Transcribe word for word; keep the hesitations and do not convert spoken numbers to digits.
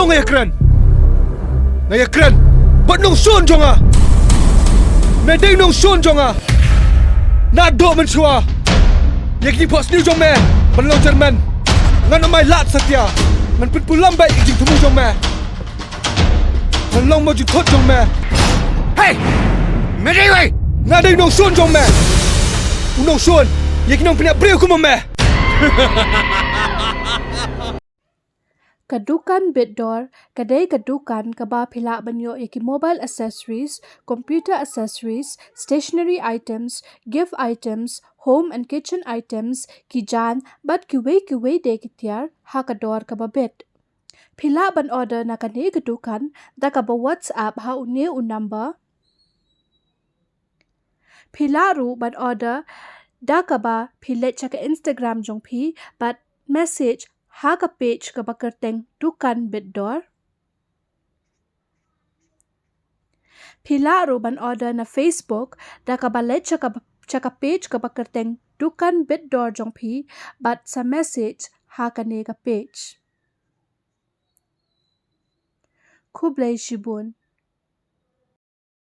Nga ïakren. Nga ïakren bad nongshun jong nga. Me dei nongshun jong nga. Naduh mynshuwa ïa ki phohsniew jong me ban long chairman, ngan ym ailad satia. Ngan pynpulom beit ïa ki jingthmu jong me. Ngan long mo jingthut jong me. Hei! Me dei uei? Nga dei nongshun jong me. U nongshun ïa ki nongpynïap briew kum me. Ka dukan Bitdor ka dei ka dukan kaba phi lah ban ïoh ïa ki mobile accessories, computer accessories, stationery items, gift items, home and kitchen items, ki jaiñ bad kiwei kiwei de ki tiar ha ka dor kaba bit. Phi lah ban order na kane ka dukan da kaba WhatsApp ha une u number. Phi lah ruh ban order da kaba phi leit sha ka Instagram jong phi bad message ha ka page kaba kyrteng Dukan Bitdor. Phi lah ruh ban order na Facebook da kaba leit sha ka, sha ka page kaba kyrteng Dukan Bitdor jong phi bad sa message ha kane ka page. Khublei shibun.